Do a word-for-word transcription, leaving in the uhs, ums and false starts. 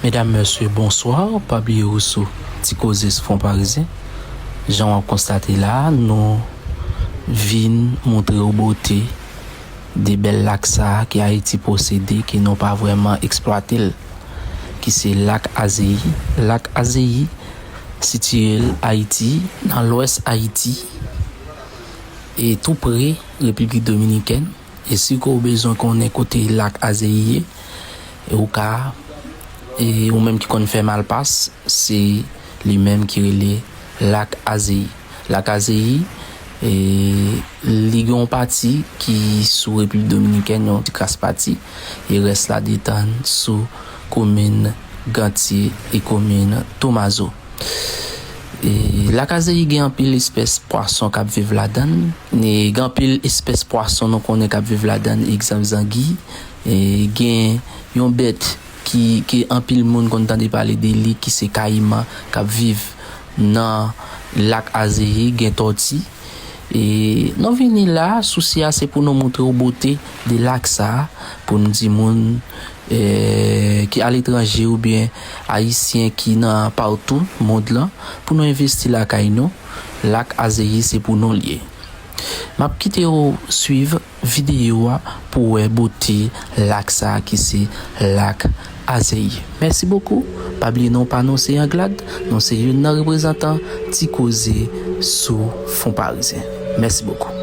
Medam, mesye, bonswa. Pa bliye w sou Ti Koze sou Fon Parizyen. Jan w ap konstate la, nou vin montre w bote de bèl lak sa a ke Ayiti posede, ke nou pa vrèman eksplwate l, ki se lak Azeyi. Lak Azeyi sitiye l Ayiti, nan lwès Ayiti, e tou pre Repiblik Dominikèn. E si ke w bezwen konnen kote lak Azeyi ye, e ou ka, e ou menm ki konn fè malpas, se li menm ki rele lak Azeyi. Lak Azeyi, e li gen yon pati ki sou Repiblik Dominikèn, yon ti kras pati, e rès la detann sou komin Gantye e komin Tomazo. E lak Azeyi gen anpil espès pwason k ap viv ladan l. E gen anpil espès pwason nou konnen k ap viv ladan l, egzanp zangi. E gen yon bèt ki, ke anpil moun konn tande pale de li, ki se kayiman k ap viv nan lak Azeyi, gen tòti. E nou vini la, sousi a se pou nou montre w bote de lak sa a, pou n di moun, e, ki aletranje oubyen Ayisyen ki nan patou mond lan, pou nou envesti lakay nou, lak Azeyi se pou nou l ye. M ap kite w swiv videyo a pou w wè bote lak sa a ki se lak Azeyi. Mèsi bokou. Pa bliye non pa nou se Anglad, nou se youn nan reprezantan Ti Koze sou Fon Parizyen. Mèsi bokou.